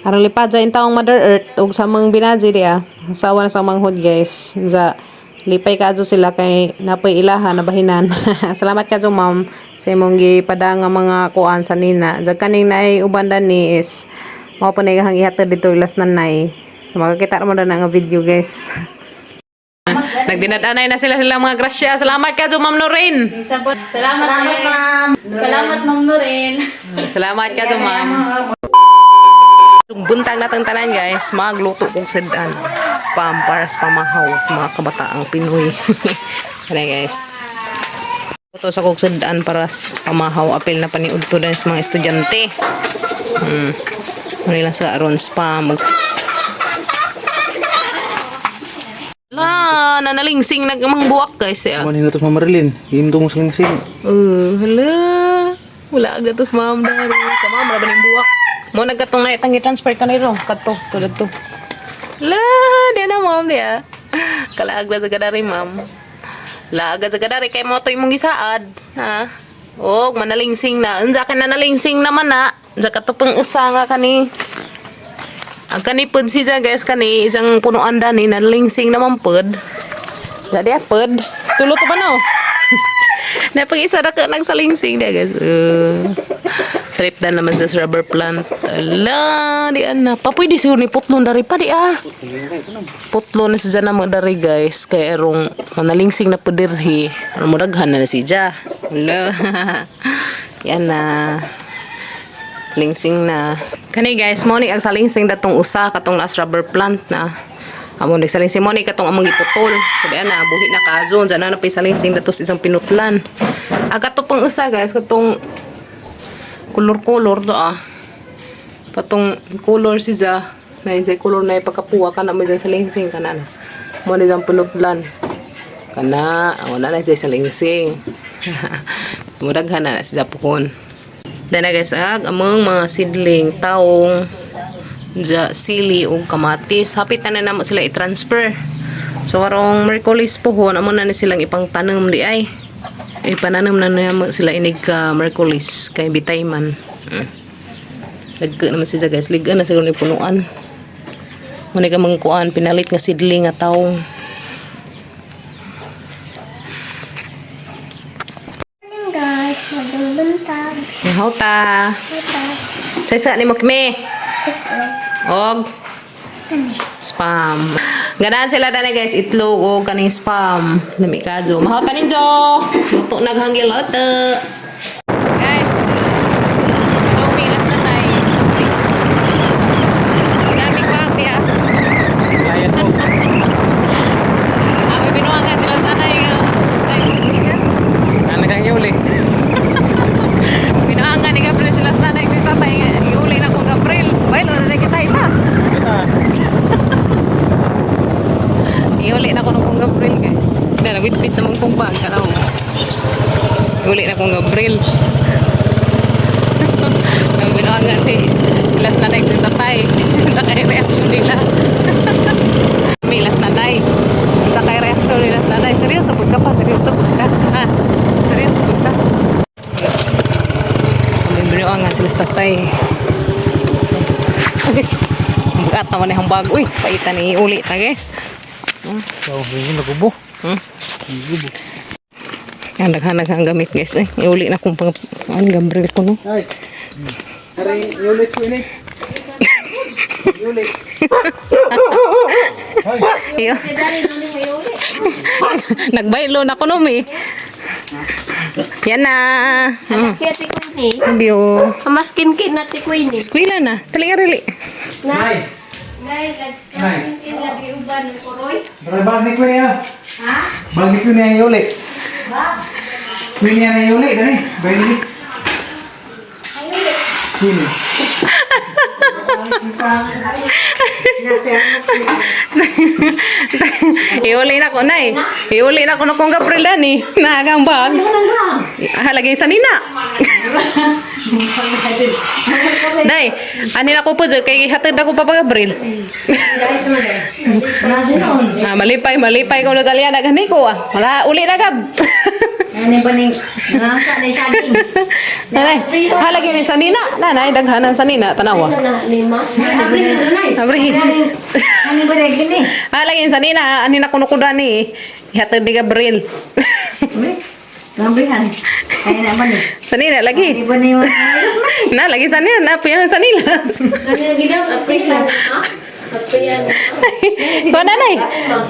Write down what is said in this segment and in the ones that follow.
Aron lipad sa taong Mother Earth ug sa mga binaji diya. Usawa na sa manghod, guys. Sa lipay kaadto sila kay napoy ilaha na bahinan. Salamat kadto, ma'am, sa imong gipada nga mga kuan sa nina. Sa kaning naay uban ni is mao pa na ihang ihatod dito ilas nanay. Makakita mo na nga video, guys. Nagdinad-anay na sila sila mga grasya. Salamat kadto, Ma'am Noreen. Salamat, ma'am. Salamat, Ma'am Noren. Salamat kadto, ma'am. Buntag natang tanan, guys, magluto kog sedan. Spam para sa pamahaw sa mga kabataang Pinoy. Ano, guys? Luto sa kog sedan para sa pamahaw, apil na paniud to sa mga estudyante. Ano lang sa aron spam. La, nanalingsing nagmang buwak, guys ya. Mo ni to sa Marilyn. Himdo mo sa sing. Hala. Wala agad to sa ma'am dari. Sa ma'am, wala ba ng buwak? Mo nagkatong na itang i-transfer ka na ito. Kato, tulad to. La, di na ma'am niya. Kalaag na sa kadari, ma'am. Laag sa kadari kay mo to imong gisaad. Ha? Og manalingsing na. Unsa ka na nalingsing naman na. Unsa ka to pang isa nga kani. Ang kani pud siya, guys, kani isang punuan dani nalingsing naman pud. Jadi ah, pud. Tulo to pa no. Napag isa na ka nagsalingsing na, guys. Sarip dan naman sa rubber plant. Ala, di ana. Papoy di siguro ni putlon dari pa di ah. Putlo na siya na mga dari, guys. Kaya erong manalingsing na po dirhi. Ano mo daghan na na siya. Ala. Yan na. Lingsing na. Kani, guys, mo ni ang salingsing datong usa katong last rubber plant na. Amo nagsalingsing mo ni katong among giputol. So diyan na buhi na kaazon, diyan na napay salingsing datos isang pinutlan. Aga to pang usa, guys, katong kulor-kulor do ah. Katong color si za na yung color na ipagkapuwa kana mo dyan salingsing kana na. Mo ni dyan pinutlan. Kana, wala na siya salingsing. Muraghan na na siya puhon. Then na, guys, ag among mga seedling, taong, ja, sili ug kamatis. Hapit na na namo sila i-transfer. So karong Merkulis pohon, amo na ni silang ipangtanom di ay. Ipananom na namo sila inig ka Merkulis kay bitay man. Lagka naman siya, guys. Liga na siguro ni punuan. Muna ka mga kuan, pinalit nga seedling nga taong. Morning, guys, madyong buntag. Hauta. Ito. Sa isa ni mo kmi. Itlog. Og spam. Ganahan sila dali, guys, itlog o kaning spam. Lami kadyo. Mahauta ninyo. Luto naghangil oto. Guys, anong milas na tay? Ginamit pa akti ah. Layas mo. Ang binuangan sila tanay nga sa ikikigan. Ana kang yuli. Binuangan ni Gabriel sila tanay si tatay nga iuli na ko Gabriel. Baylo na na kita ita. Kita. Iuli na ko nung kong Gabriel, guys. Na nagwitbit naman kong bag kanaw. Iuli na kong Gabriel. Nang binuangan si ilas nanay si tatay. Sa kay reaction nila. May ilas nanay. Sa kay reaction nila nanay. Seryoso pud ka pa, seryoso pud ka. Ha? Seryoso pud ka. Yes. Ang binuangan sila sa tatay. Bukat naman yung bag. Uy, paitan ni uli ta, guys. So, hindi nagubo. Nagubo. Ang daghan-daghan gamit, guys. Eh, iuli na kong pang an Gabriel ko no. Ay. Aray, yuli ko ini. Yuli. Hoy. Iyo. Nagbaylo na ko no mi. Yan na. Kaya ti Queenie. Bio. Maskin kin na ti Queenie. Eskwela na. Talinga rili. Na. Nay. Nay, lagkin lagi uban ng kuroy. Aray, bag ni Queen ya. Ha? Bag ni Queen ya yuli. Queen ya na yuli dani. Bag ni. Queen. Iuli na ko na eh. Iuli na ko na kong Gabriel dani. Naagang bag. Ah, lagay sa nina. Day, ani na ko po dyan, kay hatid ako pa Gabriel. Ah, malipay, malipay ko na Aliana gani ko ah. Wala, uli na gab. Ano ba ning nasa na saging? Nanay, halagi ni sanina. Nanay, daghanan sanina, tanawa. Abri. Ano ba ning gini? Halagi ni sanina, ani na kuno ko dani. Hatid ni Gabriel. Gabrihan. Ay na ba ni? Sanina lagi. Di ba ni yung Na lagi sanina, na piyan sanila. Ko nanay.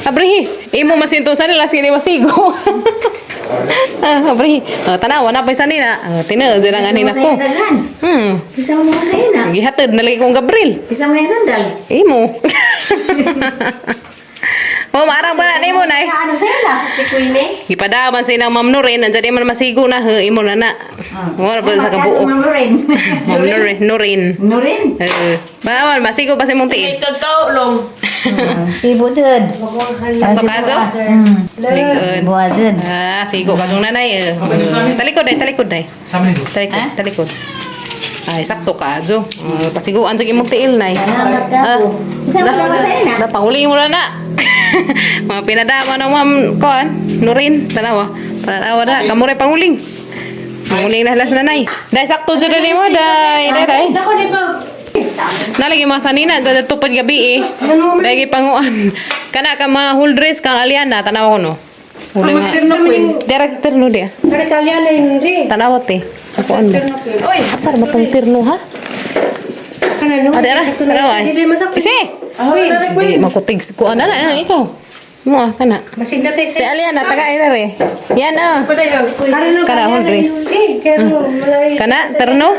Abrihi, imo masinto sanila sige masigo. Ah, abrihi. Oh, tanawa na pa sanina. Oh, tinuod jud ang anin ako. Daghan. Isa mo mga na. Gihatid na lagi kong Gabriel. Isa mo yung sandal. Imo. Oh, maarang ba na nimo nay? Ano sa las? Gipadaman sa inang Ma'am Noren, andyan di man masigo na he, imo na na. Wala pa sa kabuok. Ma'am Loren. Ma'am Noren, Noren. Noren. Eh, bawal masigo pa sa imong tiil. Sibo jud. Sakto kaso? Likod. Buwa jud. Ah, sigo ka jung nanay. Eh. Talikod day, talikod day. Sa amin dito. Talikod, talikod. Ay, sakto ka, Jo. Pasiguan sa imong tiil nay. Salamat ka po. Isa mo naman sa ina. Da, panguli mo na na. Mga pinadama na ma'am, kuan, Norin, tanawa. Tanawa na, kamuray panguling. Panguling na halas nanay. Day, sakto dyan na mo, day. Day, day. Nalagi mga sanina, tupad gabi eh. Day, panguan. Kana ka mga whole dress kang Aliana, tanawa ko no. Huli nga. Director no dia. Tanawa te. Ako ano. Oy, Asar matong tirno ha? Ada ra, tanawa ay. Isi! Di makutig ko ana na ikaw. Mo ah kana. Si Aliana taga ay dere. Yan ah. Kana whole dress. Kana terno?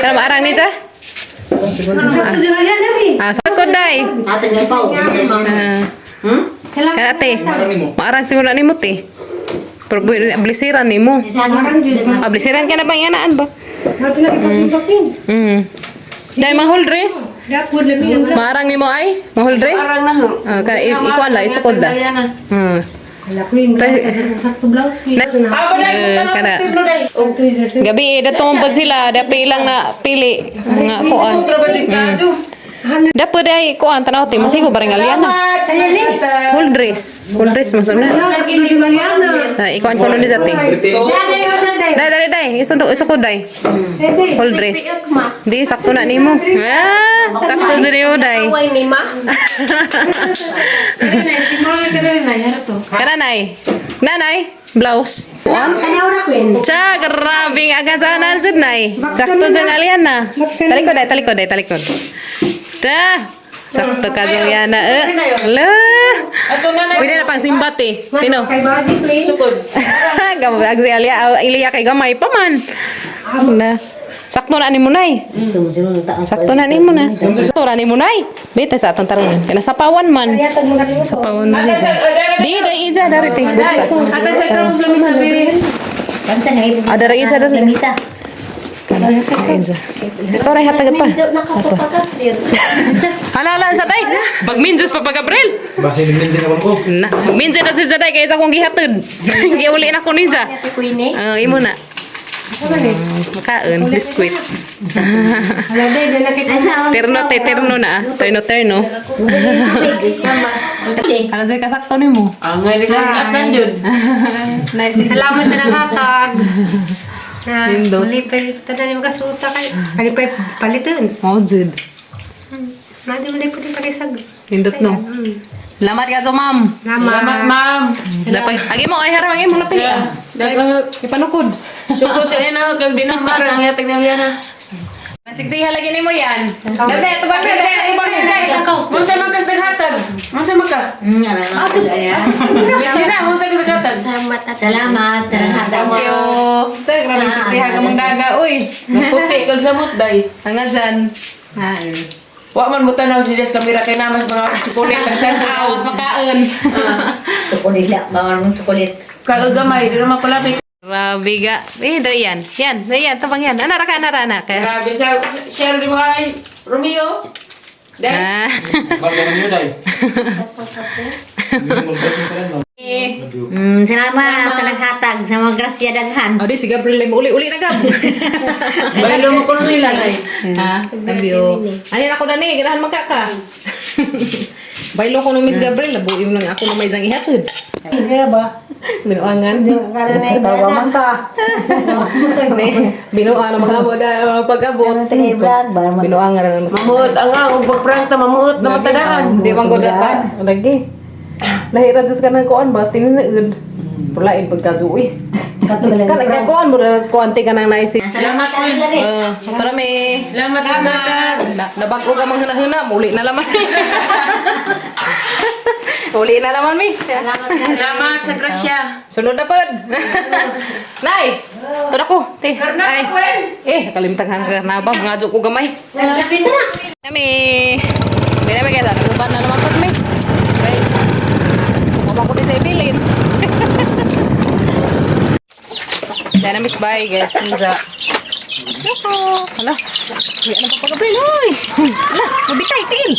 Kana maarang ni cha? Ah, sakot dai. Ah. Kana te. Maarang siguro nimo te. Pero blisiran nimo. Ah, blisiran ka na bang yanaan ba? Dai mahol dress. Maarang nimo ay? Mahol dress? Parang na ho. Ah, kana ikuan la isukod la. Ah, ba dai, Eh, kana. tirno dai. Gabi eh, datong pag sila, dapat ilang na pili mga kuan. Kontra ba jud ka, Jo? Dapat ay kuan tanaw ti masigo bareng Aliana. Full dress. Full dress maksudnya. Ta ikuan ko nun dati. Dai dai dai, isukod isukod dai. Full dress. Di sakto na nimo. Ah, sakto sa nimo dai. Kana nay. Nanay, blouse. Kuan. Cha, grabe nga agasanan jud nay. Sakto jud Aliana. Talikod dai, talikod dai, talikod. Da. Sakto ka jud Aliana. Eh. La. Ato na Pwede na pang simbat eh. Tino. Sukod. Gamag si Alia, Ilya kay gamay pa man. Na. Sakto na ni Munay. Sakto na ni Munay. Sakto na ni Munay. Bita sa atong tarungan. Kaya nasapawan man. Sapawan man. Ija. Di, di, ija. Dari, ti. Buksa. Ate sa kramos lami sa biri. Kamsa nga ibo. Ah, dari isa, dari. Lamisa. Kana, ija. Ikaw rin hatagad pa. Hala, hala, sa tay. Magminjas pa pa, Gabriel. Base ni Minjin ako ko. Na, magminjas na siya day. Kaya sa akong gihatod. Giuli na ko niya. Ah, imo na. Makaon, biskuit. Terno te, terno na ah. Terno, terno. Ano dyan kasakto ni mo? Ah, nga ni asan jud. Nice. Salamat sa nangatag. Na, Nindot. malipay, tanan yung kasuta kay, malipay palitan. Oh, Jud. Nadi malipay din palisag. Nindot no. Salamat ka to, ma'am. Salamat, ma'am. Dapat, agi mo, ay harap, agi mo napili. ah. Daghang Ipanukod. sukod sa ina kag di na marang yatag ni Aliana. Sigsiha lagi ni mo yan. Ganda, ito ba? Unsa man kas naghatag? Unsa man ka? Sina, unsa ka sa hatag? Salamat. Thank you. Sir, grabe sigsiha ka mong daga, uy. Maputi kag samot day. Hanggang dyan. Ah, Wa man mo tanaw si Jess kamera kay namas mga chocolate ang tanaw. Awas makaon. Chocolate lang. Bawal mong chocolate. Kagagamay di naman pala kay Grabe ga. Eh, dari yan. Yan, dari yan. Tabang yan. Anara ka, anara, anak. Grabe sa share di mo ay Romeo. Day. Ah. Bago na niyo day. Salamat sa naghatag sa mga grasya daghan. Oh, di si Gabriel ay uli uli na gab. Baylo mo ko sila nay. Ha? Love you. Ani na ako dani, ganahan magka ka. Baylo ko no Miss Gabriel, nabuim lang ako na may isang ihatod. Iya ba? Binuangan. Tawa man ka. Binuan ang mga abot mga pag-abot. Binuangan na naman. Mamuot ang ang ug pagprank ta mamuot na matadaan. Di man ko datan. Lagi. Lahira jud ka ng kuan ba tinuod. Pulain pagkazuwi. Kan kuan mo na kuan ka nang naisip. Salamat Nore. Tara me. Salamat salamat. Nabago ka mang huna-huna, muli na laman. Uli na laman mi. Salamat. Salamat sa grasya. Sunod na pod. Nay, tara ko. Te. Ay. Eh, nakalimtan ka na ba? Ngadyo ko gamay. Nami. Bila may kaya naguban na naman pod mi. Ay. Kumama ko din sa ibilin. Sana miss bye guys. Sa Hala. Wala na pa pag-Gabriel, oy. Hala, mabitay, tiin.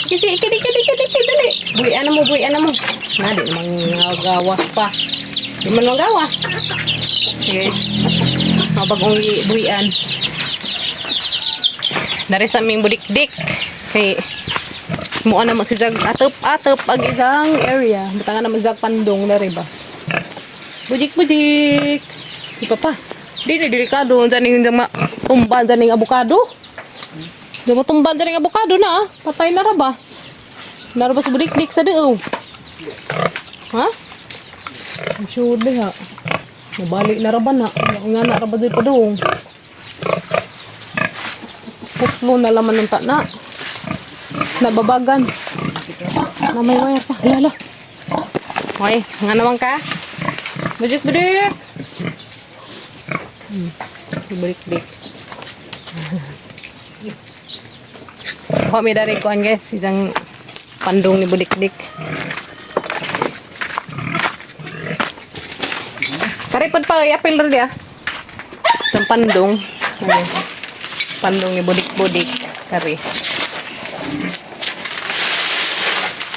Kasi, ikid, ikid, ikid, ikid, dali. Buhian na mo, buhian na mo. Na, di naman gawas pa. Di man magawas. Guys, mabagong buhian. Dari sa aming budikdik. Kay, mua na mo si Jag atop atop ag isang area. Butangan na mo si Jag pandong dari ba. Budik budik. Di pa pa. Di na delikado unsa ning ma tumban sa ning abukado. Di mo tumban sa ning abukado na ah. Patay na ra ba? Nara ba sa budikdik sa duo? Ha? Ang Sure di ha. Nabalik na ra ba na? Nga na ra ba di pa doon? Putlo na laman ng tana. Nababagan. Na may wire pa. Ala, ala. Okay, nga naman ka. Budik, budik. Budik, budik. Ako may dari kuan guys, isang pandong ni Budikdik. Karipod pa, iapil rin dia. Isang pandong. Guys. Pandong ni Budik-Budik. Kari.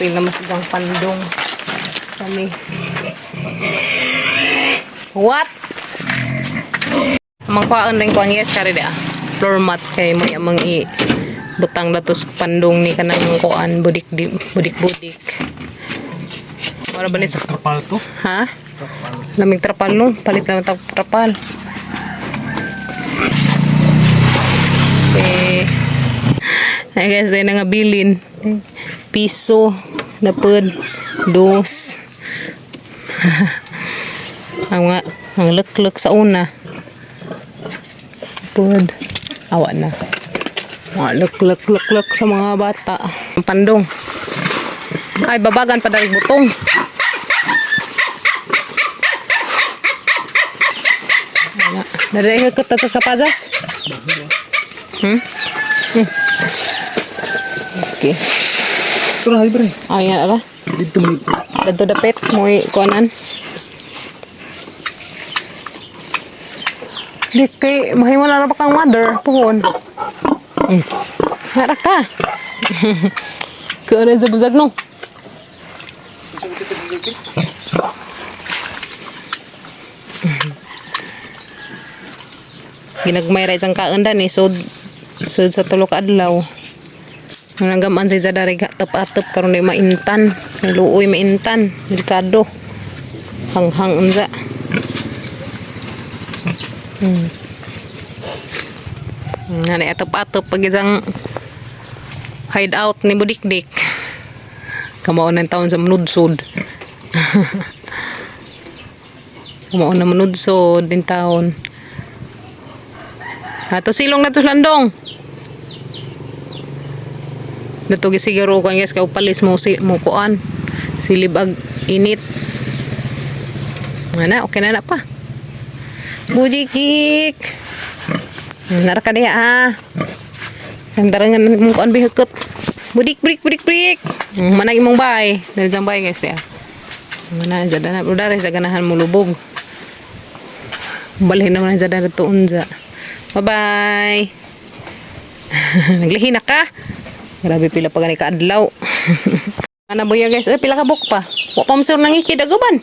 Apil naman sa isang pandong. Kani. What? Amang kuhaan rin kuan guys, kari dia. Floor mat kay mo amang i butang datos pandong ni kanang kuan budik di, budik budik. Wala ba ni sa Trapal to. Ha? Lamig trapal no. Palit naman tag trapal. Okay. Ay guys, dahil nga bilin. Piso. Napod. Dos. Ang nga, ang lukluk sa una. Pod. Awa na. Mga lukluk, lukluk sa mga bata. Ang pandong. Ay, babagan pa dahil butong. Wala. Dari ka tatas kapajas? Okay. Ito na, libre. Ay, yan ala. Dito mo. Dadto dapit mo'y kuanan. Di kay mahimo na ra ba kang mother puhon. Nara ka. Kuanan sa buzag no. Ginagmay ra isang kaundan eh sud sud sa tulo ka adlaw. Nanggaman sa isa dari atop-atop karon di maintan. Luoy maintan, delikado. Hanghang unsa. Nga na atop-atop pag isang hideout ni Budikdik. Kamao ng taon sa manudsod. Kamao na manudsod din taon. Ato silong na to landong. Dato gisiguro kan guys kay upalis mo si mo kuan. Silib ag init. Nga na, okay na na pa. Bujikik. Nara ka diha ah. Sandarangan mong kuan bihukot. Budik budik budik budik. Manag imong bay. Dali jang bay guys diha. Mana jada na brother sa ganahan mo lubog. Balhin naman ang jada dito unza. Bye bye. Naglihi na ka. Grabe pila pa gani ka adlaw. Ana buya, guys. Uy, pila ka buok pa. Wa pa mo nang ikid aguban.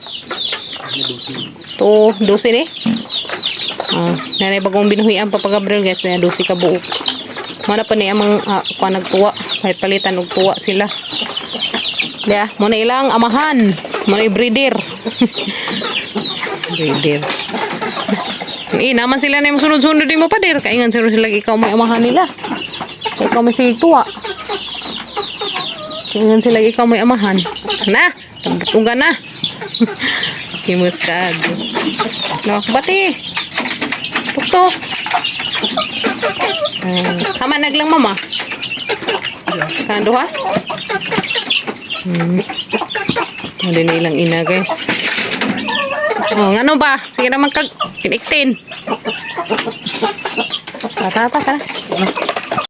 To, 12 ni. Ah, nanay bagong binuhian pa Gabriel, guys, na 12 ka buok. Mana pa ni amang kuan nagtuwa, kahit palitan og tuwa sila. Ya, mo na ilang amahan, mo na breeder. Breeder. Eh, naman sila na yung sunod-sunod din mo pa dir. Kaingan sila sila ikaw may amahan nila. Ikaw may siltuwa. Kaingan sila ikaw may amahan. Na, tungga na. Kimustad. No, bati. Tuktok. Tama naglang mama. Kando ha? Hindi na ilang ina, guys. Oh, ngano ba? Sige naman kag tiniktin. Tata, tata.